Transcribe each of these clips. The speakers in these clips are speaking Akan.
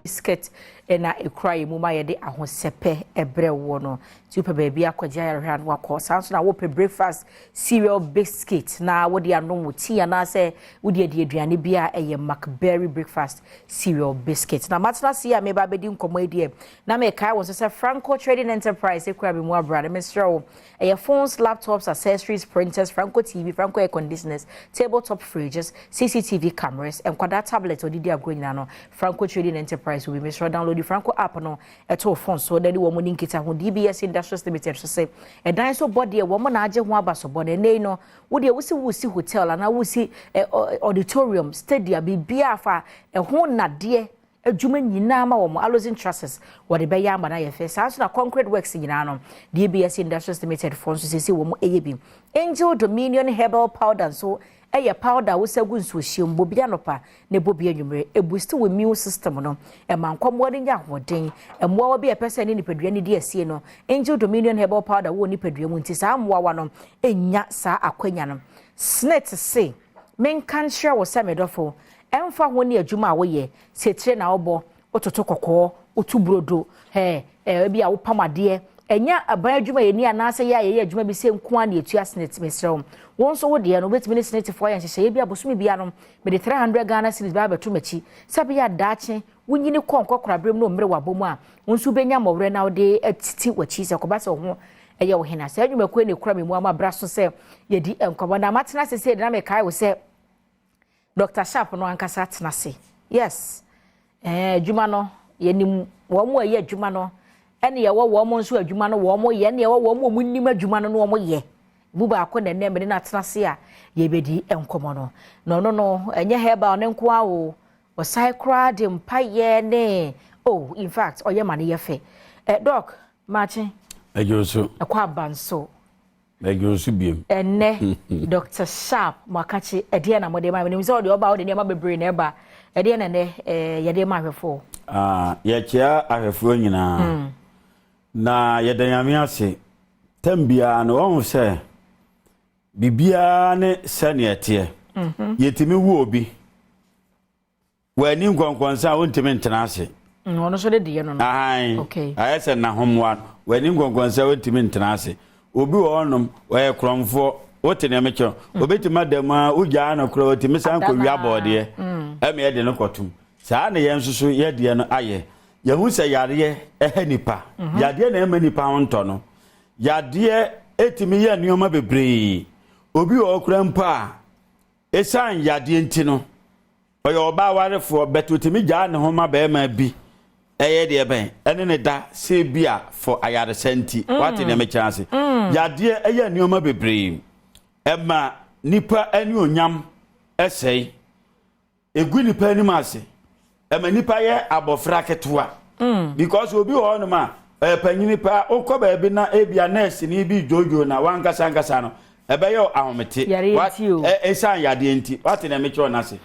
Biscuit na ɛkura yɛn mu ma yɛde ahosɛpɛ brɛ woɔ no. Nti wopɛ baabi akɔgye ayarehwɛ a na wakɔ. Saa nso na wopɛ breakfast cereal biscuit na wode anom wo tea anaasɛ wode adi aduane bi a ɛyɛ McBerry breakfast cereal biscuit. Na matena ase a meba abɛdi nkɔmmɔ yi deɛ na mekae wo nso sɛ Franco Trading Enterprise ekura me mu abra no mesrɛ wo ɛyɛ phones, laptops, accessories, printers, Franco TV, Franco air conditioners, tabletop fridges, CCTV cameras, nkwadaa tablet ɔde di agorɔ nyinaa no Franco Trading Enterprise obi mesrɛ download Franco app no ɛto phone so na ne wɔn ni nkita ho. DBS Industries Limited so sɛ ɛdan so bɔ deɛ wɔn na agye ho aba so bɔ no ɛnɛ yi no wo deɛ wosi wosi hotel anaa wosi auditorium, stadium, biribiara fa ɛho nadeɛ adwuma nyinaa ma wɔn allosin trusses wɔde bɛyɛ ama no ayɛ fɛ. Saa nso na concrete works nyinaa no DBS Industries Limited foɔ nso sisi wɔn ɛyɛ bi. Angel Dominion Herbal Powder nso ɛyɛ powder a wosa gu nsuohyia mu bobi anɔpa na bobi anwummerɛ eboost wo immune system no, ɛma nkɔmmoa no nya ahoɔden. Mmoawa bi a ɛpɛ sɛ ne nipadua no di asie no, Angel Dominion Herbal Powder wɔ nipadua mu nti saa mmoawa no ɛnya saa akwanya no. SSNIT se menka nkyerɛ wo sɛ medɔfo ɛmfa ho ne adwuma a woyɛ, sɛ na wobɔ wototo kɔkɔɔ, wotu brodo, ɛɛ ebi a wopam adeɛ, ɛnyɛ aban adwuma yɛ ni anaasɛ yɛ a yɛyɛ adwuma bi sɛ nko a na etua SSNIT. Mesrɛ wo, wɔn nso wo deɛ no wobɛtumi ne SSNITfoɔ ayɛ nhyehyɛeɛ bi abosome bia no mede 300 Ghana cedis baa bɛto m'akyi sɛ bɛyɛ adaakye wonyini kɔ nkɔkora berɛ mu na ɔmmerɛ wabɔ mu a wo nso wobɛnya mmɔwerɛ na wode atiti w'akyi sɛ kɔba sɛ wo ho ɛyɛ wo hena. Saa adwumakuo ne kura me mu ama bra so sɛ yɛdi nkɔmmɔ na matena ase sɛ na mekae wo sɛ Dr Sharp no ankasa tena ase. Yes, adwuma no yɛnim wɔn a ɛyɛ adwuma no ɛne yɛwɔ wɔn nso adwuma no wɔn yɛ ɛne yɛwɔ wɔn a wɔn nim adwuma no na wɔn yɛ mu baako na ɛnɛ mene no atena ase a yɛbɛdi nkɔmmɔ no. Na ɔno no ɛnyɛ herbal ne nko a o, ɔsan koraa de mpayɛ ne oh, in fact ɔyɛ ma no yɛ fɛ. Doc, maakye. Ɛdwo so. Ɛkɔ aba nso. Ɛdwo so biem. Ɛnɛ Dr Sharp Makakye, ɛdeɛ na mode ma menim sɛ ɔde ɔba wode nneɛma bebree na ɛba. Ɛdeɛ na ɛnɛ yɛde ma ahwɛfoɔ? Ah, yɛkyea ahwɛfoɔ nyinaa na yɛda Nyame ase. Tam biara no wɔhu sɛ biribiara ne sɛneɛ ɛteɛ. Yɛtumi wu obi w'ani nkɔnkɔnsa a wontumi ntena ase. Ɔno nso de deɛ no. Ahan, ayɛ sɛ nahommoa no w'ani nkɔnkɔnsa a wontumi ntena ase. Obi wɔ hɔnom ɔyɛ korɔmfoɔ, wote nea mekyerɛ mm. Obɛtumi ada mu a wogyaa no korɔ ɔtumi san kɔwia bɔɔdeɛ ɛma yɛde no kɔtom. Saa na yɛn nso so yɛdeɛ no ayɛ. Yɛhu sɛ yareɛ ɛha nipa. Yadeɛ na ɛma nipa ho ntɔ no. Yadeɛ ɛtumi yɛ nneɛma bebree. Obi wɔ hɔ koraa mpo a ɛsiane yadeɛ nti no ɔyɛ ɔbaa warefoɔ bɛtɛ otumi gyaa ne ho ma bɛrima bi ɛyɛ deɛ bɛn ɛne ne da sɛ bi a fɔ ayaresa nti. Wate nea mekyerɛ ase? Yadeɛ ɛyɛ nneɛma bebree, ɛma nipa ani onyam ɛsɛe, egu nipa anim ase, ɛma nipa yɛ abɔfra ketewa because obi wɔ hɔnom a ɛyɛ panyini paa, wokɔ baabi na ebia nurse ni bi dwoodwoo na wankasa nkasa no ɛbɛyɛ ahomete. Ɛsan yadeɛ nti. Wate nea mekyerɛ n'ase?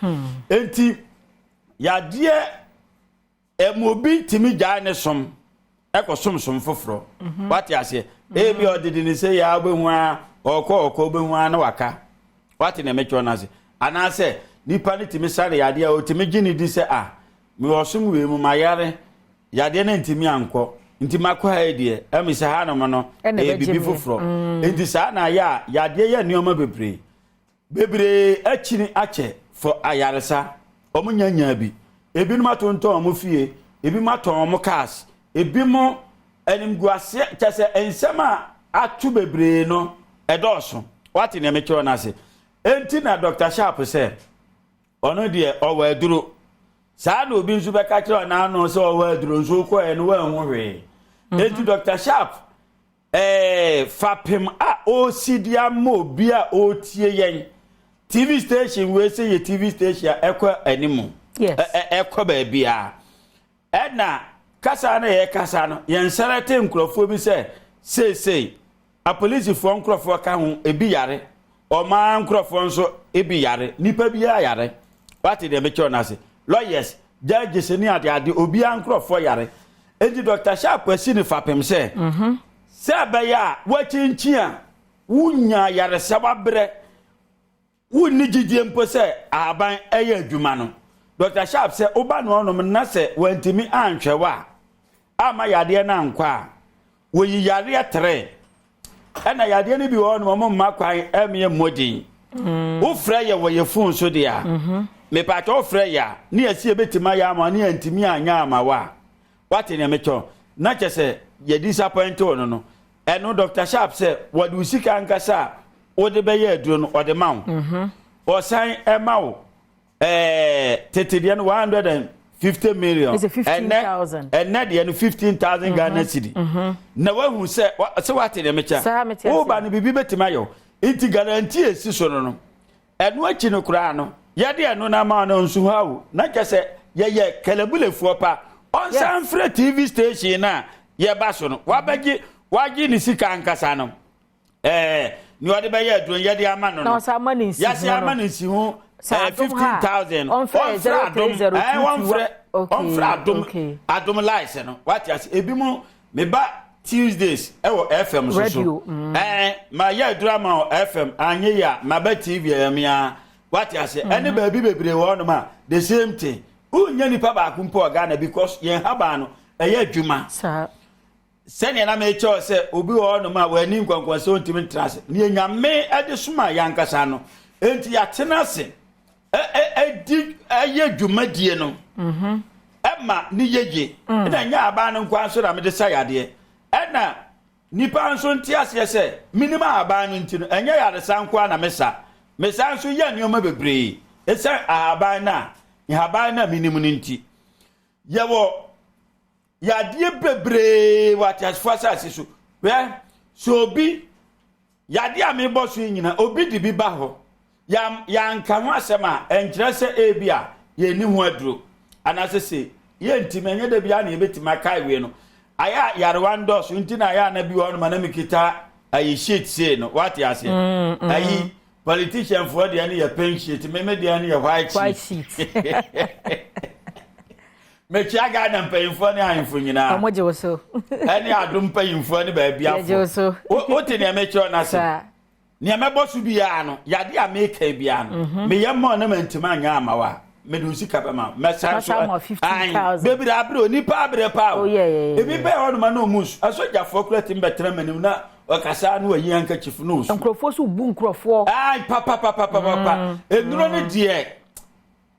Nti yadeɛ ɛma obi tumi gyaa ne som ɛkɔ somsom foforɔ. Wate aseɛ? Ebi ɔdede ne sɛ yɛ wobɛhu a ɔkɔ ɔkɔ wobɛhu a na waka. Wate nea mekyerɛ n'ase? Anaasɛ nipa no tumi sare yadeɛ a otumi gye ne di sɛ a mewɔ som wei mu ma yare yadeɛ no ntumi ankɔ nti makɔ ha yi deɛ ɛmi sɛ hanom no ɛyɛ bibi foforɔ. Nti saa na ayɛ a yadeɛ yɛ nneɛma bebree bebree akyini akyɛ fɔ ayaresa. Wɔn nyanyaa bi, ebinom atontɔn wɔn fie, ebinom atɔn wɔn cars, ebinom animguaseɛ kyɛ sɛ nsɛm a ato bebree no ɛdɔɔso. Wate nea mekyerɛ no ase? Enti na Dr Sharp sɛ ɔno deɛ ɔwɔ aduro. Saa na obi nso bɛka kyerɛ ɔnaano sɛ ɔwɔ aduro nso wokɔɛ no woanhu hwee. Enti Dr Sharp fapem a ɔresi de ama obi a ɔretie yɛn TV station wei sɛ yɛ TV station a ɛkɔ anim, ɛkɔ baabi a ɛna kasa no yɛ kasa no yɛn nsɛrɛte nkurɔfoɔ bi sɛ seesei apolisifoɔ nkurɔfoɔ ka ho ebi yare, ɔman nkurɔfoɔ nso ebi yare, nipa biara yare. Wate deɛ mekyerɛ no ase? Lawyers, judges ne adeade, obiara nkurɔfoɔ yare. Enti Dr Sharp asi ne fapem sɛ sɛ ɛbɛyɛ a wakyinkyin a wonya yaresa wabrɛ wonni gyidie mpo sɛ ahaban ɛyɛ adwuma no. Dr. Sharp sɛ woba no ɔnom na sɛ wantumi anhwɛ wo a, ama yadeɛ no ankɔ a, wɔyi yareɛ tere. Ɛna yadeɛ no bi wɔ hɔnom, ɔmo mma kwan ɛmeyɛ mmɔden. Wofrɛ yɛ wɔ yɛ phone so deɛ a, mepatwa, wofrɛ yɛ a ne yɛsi yɛbɛtumi ayɛ ama ne yɛntumi anyɛ ama wo a, wate nea mekyɛ na kyɛ sɛ yɛ disappoint wo no. Ɛno Dr. Sharp sɛ wɔde wo sika ankasa a wode bɛyɛ aduro no, ɔde ma wo. Ɔsan ɛma wo tete deɛ no 150 million. It's a 15,000. Ɛnɛ deɛ no 15,000 Ghana cedi. Na wahu sɛ wate nea mekyɛ. Saa, mete ase. Woba no, biribi bɛtumi ayɛ wo, nti guarantee esi so no, ɛno akyi no koraa no, yɛde ɛno no ama no nso ha o, na kyɛ sɛ yɛyɛ kɛlɛbulefoɔ pa. Ɔnsan frɛ TV station no a yɛba so no, wabɛgye, wagye ne sika ankasa no, nea ɔde bɛyɛ aduro no, yɛde ama no na no ɔsan ama ne nsi yɛase ho ama no. Ne nsi ho. Sɛ Adom ha a, 15,000. ɔmfrɛ Ɔmfrɛ Adom. 030 Wɔmfrɛ ɔmfrɛ Adom. Adom lies no, wate ase. Ebi mu meba Tuesdays ɛwɔ FM so. Radio, So ma yɛ aduro ama wɔ FM anyɛ yi a, maba TV ɛyɛ mea, wate ase. Ɛne baabi bebree wɔ hɔnom a the same thing, wonyɛ nipa baako mpo wɔ Ghana because yɛn haban no ɛyɛ adwuma. Sɛnea na mekyerɛw sɛ obi wɔ hɔnom a wɔani nkɔnkɔnsɛ, ɔntumi ntena ase, ne Nyame de soma yɛn ankasa no, enti yɛatena ase ɛdi ɛyɛ dwumadie no ɛma ne yeye. Ɛna nyɛ aban no nkoa nso na mede sa yadeɛ, ɛna nipa nso nte aseɛ sɛ minim ahaban no nti no, ɛnyɛ yaresa nkoa na mesa. Mesa nso yɛ nneɛma bebree ɛsiane ahaban no a nhaban no a minim no nti. Yɛwɔ yadeɛ bebree wɔ ateasefoɔ asase so. Hwɛ sɛ obi yadeɛ a mebɔ so yi nyina, obi de bi ba hɔ, yɛanka ho asɛm a, ɛnkyerɛ sɛ ebi a yɛnni ho aduro anaasɛ sɛ yɛntimi. Ɛnyɛ da biara na yɛbɛtumi akae wei no. Ayɛ a yarewa ndɔɔso nti na ayɛ a na bi wɔ hɔ nom a na mekita ayi sheet sei no, wate aseɛ. Ayi politician foɔ deɛ no yɛ pink sheet, meme deɛ no yɛ white white sheet. Sheet. Mekyia Ghana mpanyinfoɔ ne ahemfo nyinaa. Ɔmo gye wo so. Ɛne Adom mpanyinfoɔ ne baabi Yɛgye wo so. Wote nea mekyerɛ no ase? Nea mɛbɔ so biara no, yade a meka biara no, meyɛ mma na mantimi anyɛ ama wo a, mede wo sika bɛma wo. Mɛsan so Masa ama 15,000. Bebree abere o, nipa abere paa o. Oh, yeah. Ebi bɛyɛ hɔ noma na ɔmu nsu. Asogyafoɔ kora tumi bɛtena m'anim na ɔkasa na wayi handkerchief na ɔsu. Nkurɔfoɔ so bu nkurɔfoɔ. Ai, papapapapapa, nnuro no deɛ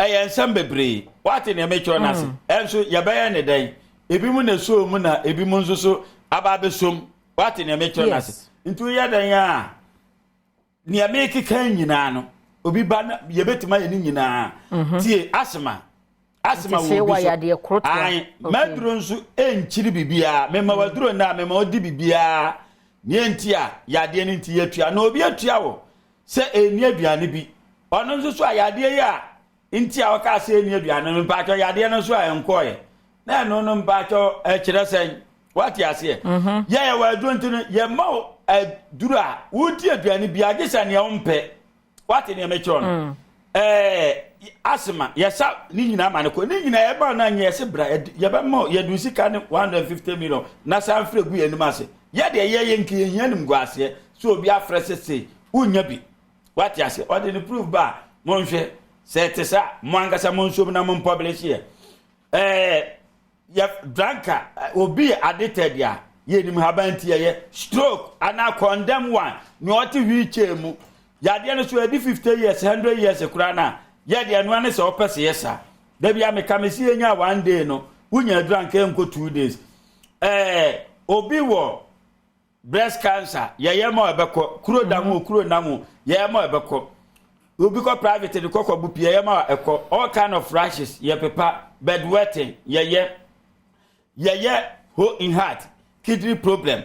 ɛyɛ nsɛm bebree, wate nea mekyerɛ no ase. Ɛnso yɛbɛyɛ ne dɛn? Ebi mu na ɛsoo mu na ebi mu nso so aba abɛsom, wate nea mekyerɛ no ase. Nti woyɛ dɛn a, nea mekeka nyinaa no, obi ba na yɛbɛtumi ayɛ ne nyinaa. Tie, asema asema Nti sɛ wɔ obi wɔ so yadeɛ koro toa. Ae, maduro nso ɛnkyiri biribiara. Mema waduro no a, mema wodi biribiara. Neɛ nti a yadeɛ no nti yɛtua na obi atua wɔ sɛ ɛnni aduane bi, ɔno nso so a yadeɛ yi a nti a ɔkaa sɛ ɛnni aduane no, mpaatwɔ, yadeɛ no nso a ɛnkɔɔyɛ na ɛno no, mpaatwɔ, ɛkyerɛ sɛn? Wate aseɛ? Yɛyɛ wɔ aduro nti no, yɛma wo aduro a wodi aduane bi agye sɛ nea wompɛ, wate nea mekyerɛ no? Asema yɛsa ne nyinaa ma no kɔ ne nyinaa, yɛma no anyɛ yɛsɛ bra, yɛbɛma yɛde sika ne 150 million na san frɛ gu yɛn anim ase. Yɛdeɛ yɛyɛ nka yɛhia nim gu aseɛ sɛ obi afrɛ sese wonya bi, wate aseɛ. Ɔde ne proof ba a, monhwɛ sɛ ɛte sɛ mo ankasa mo nsom na mo mpublish yɛ. Yɛ dranka obi yɛ addicted a, yɛnim haban nti yɛyɛ stroke anaa condemn one nea ɔte wheelchair mu, yadeɛ no so ɛdi 50 years, 100 years koraa no a, yɛdeɛ noa ne sɛ ɔpɛ sɛ yɛ saa. Dabi a meka me si yɛnya one day no, wonya aduru anka nkɔ 2 days. Obi wɔ breast cancer, yɛyɛ ma ɛbɛkɔ. Kuro da ho, kuro nam ho, yɛyɛ ma ɛbɛkɔ. Obi kɔ private de kɔkɔ bu pii, yɛyɛ ma ɛkɔ. All kind of rashes yɛpepa, bedwetting yɛyɛ. Yɛyɛ hole in heart, kidney problem,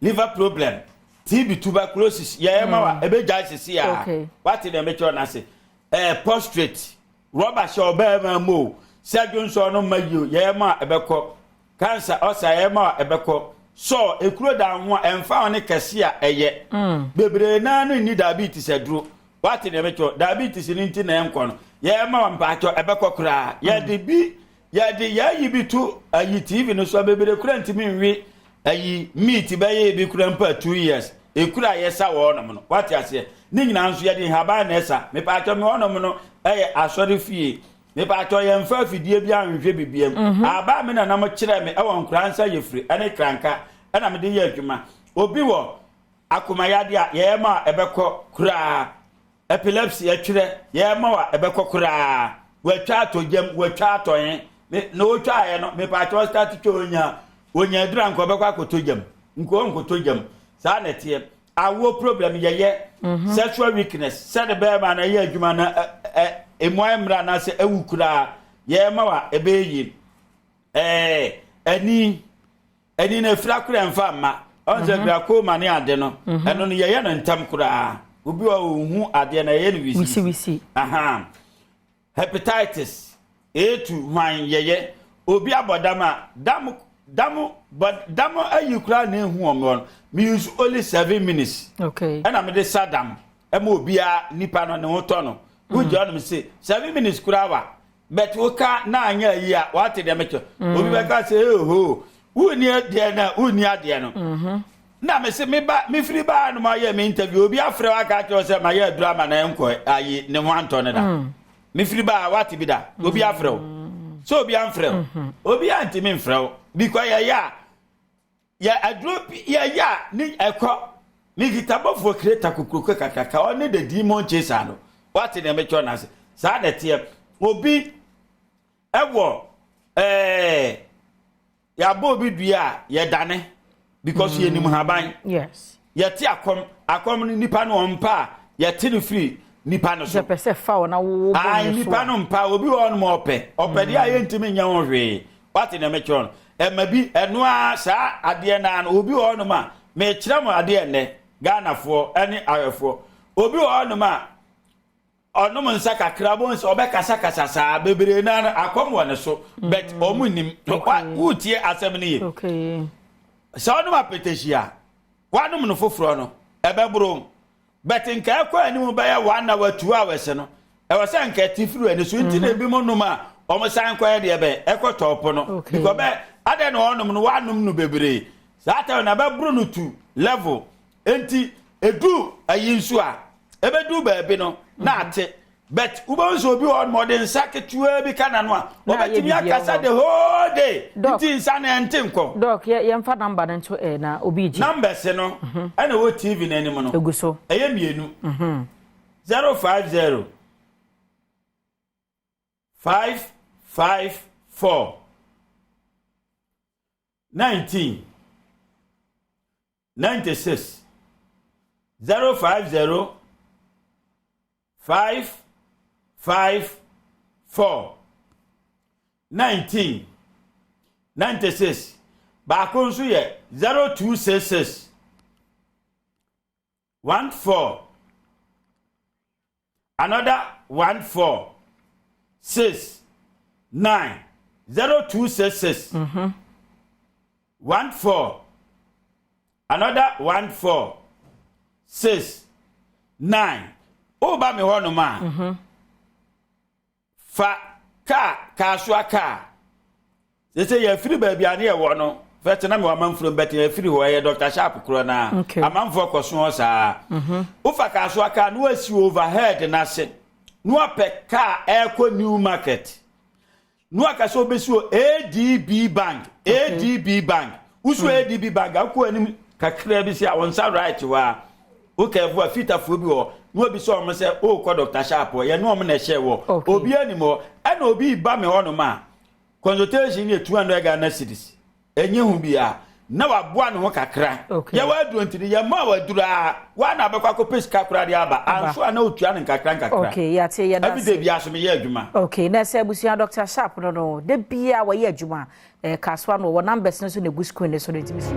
liver problem, TB, tuberculosis, yɛyɛ ma wa ɛbɛgya sisi a. Wate deɛ mekyerɛ no ase? Prostate, rɔba hyɛ ɔbɛrima mu o, sɛ dwonsɔ no ma yio, yɛyɛ ma ɛbɛkɔ. Cancer ɔsa, yɛyɛ ma ɛbɛkɔ. Sɔ ekuro da ho a, ɛnfa ho ne kɛse a ɛyɛ bebree naa no, nni diabetes aduro, wate deɛ mekyerɛ? Diabetes no nti na ɛnkɔ no, yɛyɛ ma wa mpaatwɔ ɛbɛkɔ koraa. Yɛde bi yɛde yɛayi bi to ayi TV no so a, bebree kura ntumi nwe ayi meat bɛyɛ bi kura mpa 2 years ekura a yɛsa wɔ hɔnom no, wate aseɛ. Ne nyinaa nso yɛde nhaban na ɛsa. Mepatwɔ, me hɔnom no ɛyɛ asɔre fie. Mepaatɔ yɛmfa afidie bi anhwehwɛ bibia mu. Aba a me nana mo kyerɛ me ɛwɔ nkoraa nsa yɛfiri ɛne kranka ɛna mede yɛ adwuma. Obi wɔ akomayadeɛ a yɛyɛ ma a ɛbɛkɔ koraa. Epilepsy ɛtwerɛ yɛyɛ ma a ɛbɛkɔ koraa. Watwa atɔ gyam, watwa atɔ he. Me na otwaeɛ no mepaatɔ start twa onya onya aduru a nka ɔbɛkɔ akɔtɔ gyam. Nka ɔnkɔtɔ gyam. Saa na ɛteɛ. Awoɔ problem yɛyɛ sexual weakness sɛde bɛrima na ɛyɛ adwuma na ɛ emu ayɛ mmerɛ anaasɛ ɛwu koraa yɛyɛ ma wa ɛbɛyɛ yie. Ɛni ɛni na efira koraa mfa mma ɔn sɛ glaucoma ne ade no ɛno no yɛyɛ no ntɛm koraa. Obi wɔ ohu adeɛ na yɛyɛ no wisi wisi. Ahan, hepatitis A2 hwan yɛyɛ. Obi abɔ dam a dam dam bɔ dam ayi koraa na ehu wɔn no, me use only 7 minutes ɛna mede sa dam ɛma obiara nipa no ne ho tɔ no. Wogya ɔnom se 7 minutes koraa wa, but woka na anya ayi a wate deɛ mekyɛ. Obi bɛka sɛ eho wunni adeɛ na wunni adeɛ no na mese meba mefiri baa no ma yɛ me interview. Obi afrɛ wa aka kyerɛ sɛ ma yɛ aduru ama na ɛnkɔ ayi ne ho antɔ ne da. Mefiri baa wate bi da obi afrɛ wo sɛ obi amfrɛ wo, obi antimi mfrɛ wo because yɛyɛ a yɛ aduro bi yɛyɛ a ne ɛkɔ. Mekita bɔfoɔ kreta kokuroko kakraka ɔne the demon chaser no. Wate deɛ mekyerɛ no ase? Saa na ɛteɛ. Obi ɛwɔ yɛabɔ obi dua a yɛdane because yɛnim haban. Yɛte akɔm akɔm no nipa no ɔmpa a yɛte no firi nipa no so. Sɛ pɛ sɛ fa wɔ na wo bɔ ne so. Nipa no mpa. Obi wɔ hɔnom ɔpɛ ɔpɛ deɛ a yɛntumi nyɛ ho hwee. Wate deɛ mekyerɛ no? Ɛma bi ɛno a saa adeɛ naa no obi wɔ hɔnom a mekyerɛ mo adeɛ nnɛ, Ghanafoɔ ɛne ahwɛfoɔ. Obi wɔ hɔnom a ɔnom nsa kakra bo nsa ɔbɛkasakasa saa bebree naa no akɔm wɔ ne so, but ɔmo nim. Wotie asɛm no yie. Sɛ ɔnom apɛtɛhyi a wanom no foforɔ no ɛbɛboro, but nka ɛkɔ anim bɛyɛ 1 hour, 2 hours no ɛwɔ sɛ nka ɛte firi ani so. Nti na ebi mo nom a ɔmo san kɔyɛ deɛ bɛ ɛkɔ tɔɔpo no because bɛ adɛ na ɔnom no wanom no bebree saa time na ɛbɛboro no to level. Nti edu ayi nso a ɛbɛdu baabi no na ate, but wobɛhu sɛ obi wɔ hɔ nom ɔde nsa ketewa bi ka n'ano a Na ayɛ ɔbɛtumi biribiara akasa wɔ. the whole day. Doc. Nti nsa no ɛnte nkɔ. Doc, yɛmfa number no nto ɛ na obi gye. Numbers no ɛna ɛwɔ TV n'anim no. Egu so. Ɛyɛ mmienu: 050 554 19 96, 050 554 19 96. Baako nso yɛ 0266 14 another 14 6 9, 0266 14 another 14 6 9. Woba me hɔnom a, fa kaa Kasoa kaa sɛ yɛfiri baabi a ne yɛwɔ no fɛte na mewɔ amanfurom bɛte yɛfiri hɔ ɛyɛ Dr Sharp korɔ no a amanfoɔ kɔso hɔ saa. Wofa Kasoa kaa na woasi overhead no ase na woapɛ kaa ɛrekɔ New Market na waka sɛ wobɛsi wɔ ADB Bank. ADB Bank, wosu ADB Bank akɔ anim kakra bi sɛ a wɔn nsa right hɔ a wokɛɛfo a fitafoɔ bi wɔ na obi sɛ ɔmo sɛ wokɔ Dr Sharp hɔ. Yɛne ɔmo na ɛhyɛ wɔ obi anim hɔ. Ɛna obi ba me hɔnom a consultation yɛ 200 Ghana cedis. Ɛnyɛ hu bia na waboa ne ho kakra. Yɛwɔ aduro nti no yɛma waduro a waa na abɛkɔ akɔpɛ sika koraa de aba anso a na otua no nkakra nkakra. Okay, yɛate, yɛda everyday bi aso meyɛ adwuma. Okay, na sɛ abusua, Dr Sharp no da bia wɔyɛ adwuma Kasoa no, wɔ numbers no so na egu screen no so no ntumi so.